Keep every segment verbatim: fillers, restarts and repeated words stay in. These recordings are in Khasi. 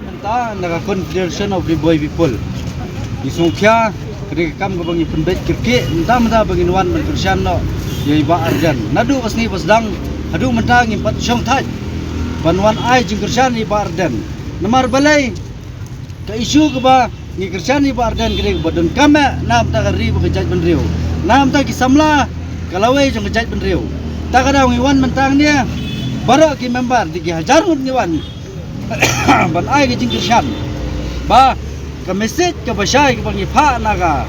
Mynta na ka Confederation of Ri Bhoi People, ngi sngewkhia ka dei ka kam kaba ngi pynbeit kyrkieh mynta mynta ba ngin wan ban kyrshan noh ïa i Bah Ardent. Naduh ka sngi ba sdang haduh mynta ngim pat shong thait ban wan ai jingkyrshan ïa i Bah Ardent. Namar balei? Ka issue kaba ngi kyrshan ïa i Bah Ardent ka dei kaba donkam eh na bynta ka ri bad ka jaitbynriew, na bynta ki samla ka lawei jong ka jaitbynriew. Ta ka daw ngi wan mynta hangne baroh ki member, dei ki hajar ngut ngi wan ban ai ka jingkyrshan ba ka message kaba shai kaba ngi phah na ka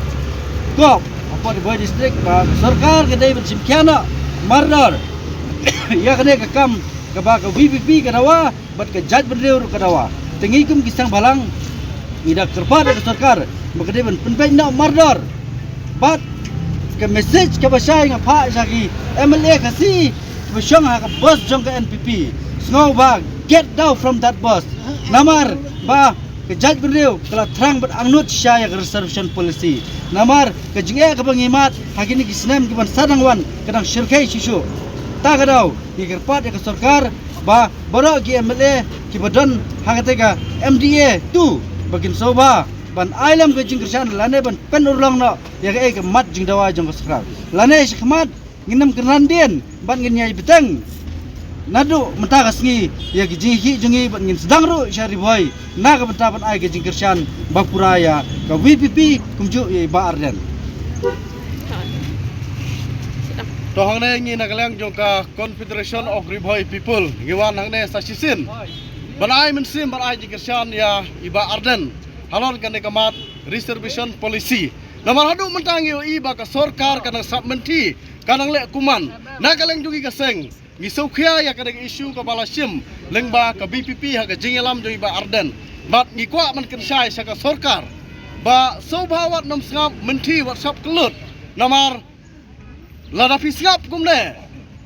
COB hapoh Ri Bhoi District ba ka sorkar ka dei ban shim khia noh mardor ïa kane ka kam kaba ka VPP ka dawa bad ka jaitbynriew ruh ka dawa. Te ngi kum ki seng bhalang ngi da kyrpad ïa ka sorkar ba ka dei ban pynbeit noh mardor. Bad ka message kaba shai nga phah sha ki MLA Khasi ba shong ha ka bus jong ka NPP, sngewbha get down from that bus. Namar ba ka jaitbynriew ka la thrang bad angnud shisha ïa ka reservation policy. Namar ka jingeh kaba ngi mad ha kine ki snem kiban sa dang wan ka dang shyrkhei shuh shuh. Ta ka daw ngi kyrpad ïa ka sorkar ba baroh ki MLA kiba don ha kata ka MDA tu ba kin sngewbha ban ai lem ka jingkyrshan lane ban pynurlong noh ïa kaei ka mat jingdawa jong ka sorkar. Lane shakhmat ngin ym kynran dien bad ngin ïai bteng naduh mynta ka sngi ïa ka jingïakhih jong ngi bad ngin sdang ruh sha Ri Bhoi na ka bynta ban ai ka jingkyrshan ba pura ïa ka VPP kumjuh ïa i Bah Ardent. To hangne ngi na ka liang jong ka Confederation of Ri Bhoi People ngi wan hangne sa shisien ban ai mynsiem ban ai jingkyrshan ïa i Bah Ardent halor kane ka mat reservation policy. Namar haduh mynta ngi ïohi ba ka sorkar ka nang sap mynthi, ka nang leh kuman. Na ka liang jong ngi ka seng ngi sngewkhia ïa kane ka issue kaba la shim lyngba ka VPP ha ka jingïalam jong i Bah Ardent. Bad ngi kwah ban kynshai sha ka sorkar ba sngewbha wat nym sngap mynthi, wat sngap kyllut. Namar lada phi sngap kumne,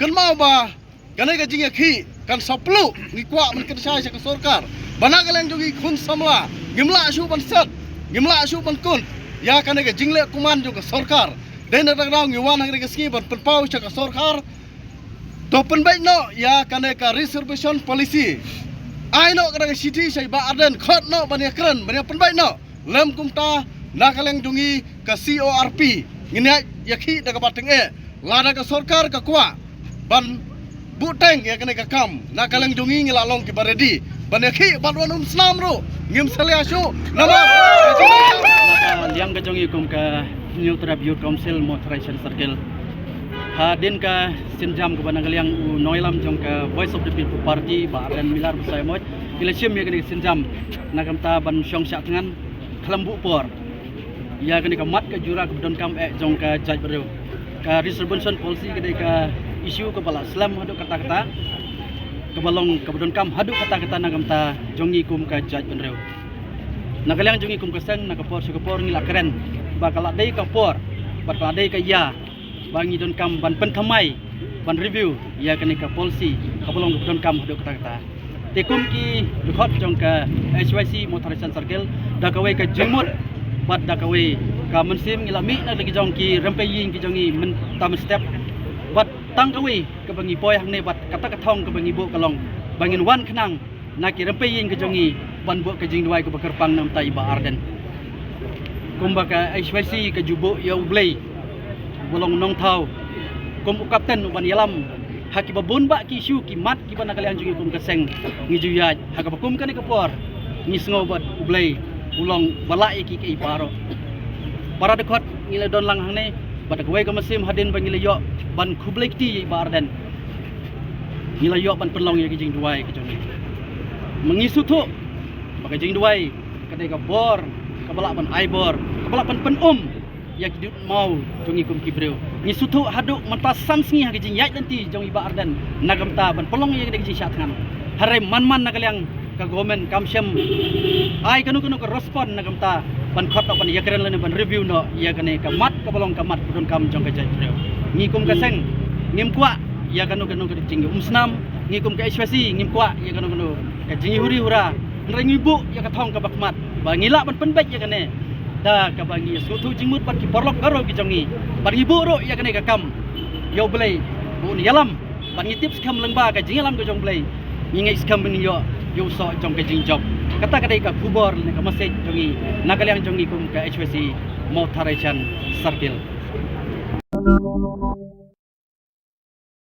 kynmaw ba kane ka jingïakhih kan sa pluh. Ngi kwah ban kynshai sha ka sorkar ba na ka liang jong ngi khun samla ngim lah shuh ban set, ngim lah shuh ban kut ïa kane ka jingleh kuman jong ka sorkar. Dei na kata ka daw ngi wan ha kane ka sngi ban pynpaw sha ka sorkar, to pynbeit noh ïa kane ka reservation policy. Ai noh kata ka shithi sha i Bah Ardent, khot noh ban ïakren, ban ïa pynbeit noh. Lem kumta na ka liang jong ngi ka CORP ngin ïa ïakhih da kaba tyngeh. Lada ka sorkar ka kwah ban buhteng ïa kane ka kam, na ka liang jong ngi ngi la long kiba ready ban ïakhih bad wat nym snam ruh, ngim salia shuh. Namar na ka liang ka jong ngi kum ka Hynñiewtrep Youth Council Mawthadraishan Circle, hadien ka sienjam kaba na ka liang u nongïalam jong ka Voice of the People Party Bah Ardent Miller Basaiawmoit, ngi la shim ïa kane ka sienjam na ka bynta ban shong shah thngan khlem buh por ïa kane ka mat ka jura kaba donkam eh jong ka jaitbynriew. Ka reservation policy ka dei ka issue kaba la slem haduh katta katta, kaba long kaba donkam haduh katta katta na ka bynta jong ngi kum ka jaitbynriew. Na ka liang jong ngi kum ka seng, na ka por sha ka por ngi la kren ba ka la dei ka por bad ka la dei ka ïa ba ngi donkam ban pynthymmai, ban review ïa kane ka policy kaba long kaba donkam haduh katta katta. Te kum ki dkhot jong ka H Y C Mawthadraishan Circle, da kawei ka jingmut bad da kawei ka mynsiem ngi la mih na la ki jong ki rympei ïing ki jong ngi mynta mynstep. Bad tang kawei kaba ngi poi hangne bad kata ka thong kaba ngi buh ka long ba ngin wan khnang na ki rympei ïing ki jong ngi ban buh ka jingduwai kaba kyrpang na ka bynta i Bah Ardent. Kumba ka H Y C ka ju buh ïa U Blei uba long nongthaw kum u kapten uban ïalam ha kiba bun bah ki issue ki mat kiba na ka liang jong ngi kum ka seng ngi ju ïaid. Ha kaba kum kane ka por ngi sngew ba U Blei u long ba lah ïa ki kaei baroh. Para dkhot, ngi la don lang hangne bad da kawei ka mynsiem hadien ba ngi la ïoh ban khublei kti ïa i Bah Ardent, ngi la ïoh ban pynlong ïa ka jingduwai ka jong ngi. Ma ngi sngewthuh ba ka jingduwai ka dei ka bor kaba lah ban ai bor, kaba lah ban pynum ïa ki dud maw jong ngi kum ki briew. Ngi sngewthuh haduh mynta san sngi ha ka jingïaid lynti jong i Bah Ardent na ka bynta ban pynlong ïa ka dei ka jingshah thngan. Hynrei man man na ka liang ka government kam shym ai kano kano ka respond na ka bynta ban khot noh ban ïakren lane ban review noh ïa kane ka mat kaba long ka mat ba donkam jong ka jaitbynriew. Ngi kum ka seng ngim kwah ïa kano kano ka jingïaumsnam, ngi kum ka H Y C ngim kwah ïa kano kano ka jingïahuri hura. Hynrei ngi buh ïa ka thong kaba khmat ba ngi lah ban pynbeit ïa kane da kaba ngi sngewthuh jingmut bad ki paralok baroh ki jong ngi bad ngi buh ruh ïa kane ka kam ïa U Blei ba un ïalam. Bad ngi tip skhem lyngba ka jingïalam ka jong U Blei, ngi ngeit skhem ba ngin ïoh ïa u soh jong ka jingjop. Kata ka dei ka khubor lane ka message jong ngi na ka liang jong ngi kum ka H Y C Mawthadraishan Circle.